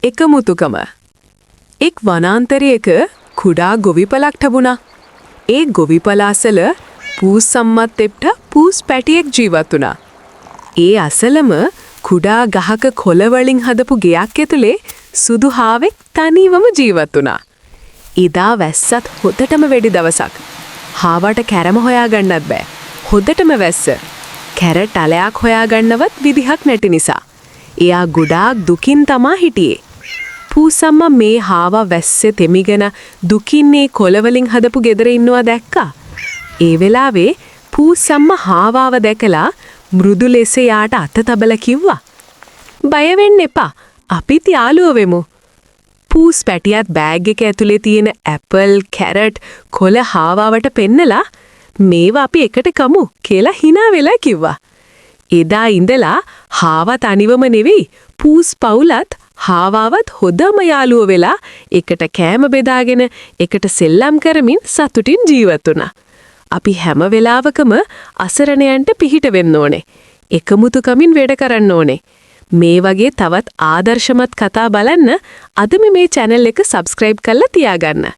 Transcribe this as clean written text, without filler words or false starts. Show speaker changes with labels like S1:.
S1: එකමුතුකම. එක් වනාන්තරයක කුඩා ගොවිපලක් තිබුණා. ඒ ගොවිපල අසල පූස් අම්මත් එක්ක පූස් පැටියෙක් ජීවත් වුණා. ඒ අසලම කුඩා ගහක කොළ වලින් හදපු ගෙයක් ඇතුලේ සුදු හාවෙක් තනිවම ජීවත් වුණා. එදා වැස්සත් හොඳටම වැඩි දවසක්. හාවාට කැරම හොයාගන්නත් බෑ. හොඳටම වැස්ස. කැර ටලයක් හොයාගන්නවත් විදිහක් නැති නිසා. එයා ගොඩාක් දුකින් තමා හිටියේ. පූසම්මා මේ හාවා වැස්සේ තෙමිගෙන දුකින් ඒ කොළ වලින් හදපු ගෙදර ඉන්නවා දැක්කා. ඒ වෙලාවේ පූසම්මා හාවාව දැකලා මෘදු ලෙස එයාට අත තබලා කිව්වා, "බය වෙන්න එපා. අපිත් යාළුවෝ වෙමු." පූස් පැටියත් බෑග් එක ඇතුලේ තියෙන ඇපල්, කැරට්, කොළ හාවාවට පෙන්නලා "මේවා අපි එකට කමු" කියලා හිනා වෙලා කිව්වා. එදා ඉඳලා හාවා තනිවම නෙවෙයි, පූස් පවුලත් හාවාවත් හොඳම යාළුවෝ වෙලා එකට කෑම බෙදාගෙන, එකට සෙල්ලම් කරමින් සතුටින් ජීවත් වුණා. අපි හැම වෙලාවකම අසරණයන්ට පිහිට වෙන්න ඕනේ. එකමුතුකමින් වැඩ කරන්න ඕනේ. මේ වගේ තවත් ආදර්ශමත් කතා බලන්න අදම මේ චැනල් එක සබ්ස්ක්‍රයිබ් කරලා තියාගන්න.